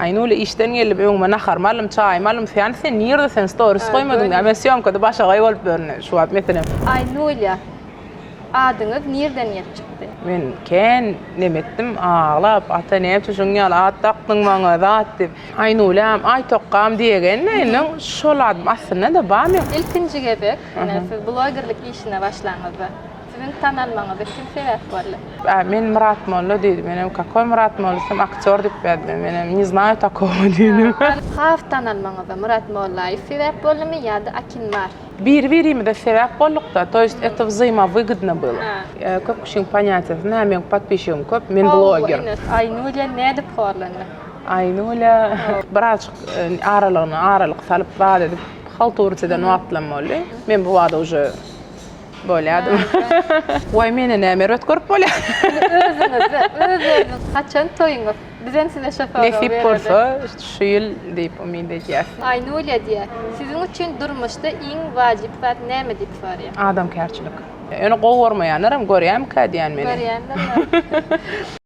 Aýnule işden geldim öňüme naharymy aldym çaýymy aldym sen sen nirde sen storis goýmadyň diýýär men sýomkada başagaý bolup ýörün şu wagt meselem. Aýnulýa adyňyz nirden gelip çykdy? Men kän neme etdim aglap ata näme üçin şuň ýaly at dakdyň maňa zat diýip Aýnuläm Aýtokgam diýegende indi şol adym aslynda-da bar meň. Ilkinji gezek ine siz blogerlik işine başlaňyzda Siziň tanalmaňyza kim sebäp boldy? Ä, men Myrat molla diýdi. Menem kakoý Myrat molla diýsem, aktýor diýip berdi. Menem ne znaýu takogo diýdim. Has tanalmaňyza Myrat Mollaýew sebäp boldumy ýa-da Akin Mar? Biri-birimize sebäp bolduk-da, to ýest eto wzaýmowygydno bylo. Köp kişiň ponýatiýasy, nä meň podpisçigim köp, men bloger. Aýnulýa nädip horlandy? Aýnulýa birazjyk aralygyna aralyk salyp zat edip halturiç eden wagtlam boldy. Men bu bada uje Bolýadym. Waý meni näme erbet görüp bolýar. Özüňizde, öz-özüňiz haçan toýuňyz? Bizem size şo soragy Nesip bereli. bolsa şu ýyl diýip umyt edýäs. Aýnulýa diýýär, siziň üçin durmuşda iň wajyp zat näme diýip soraýar. Adamkärçilik. Ýöne gowy görmeýänlerem görýärmikä diýýän meni. Görýändirler.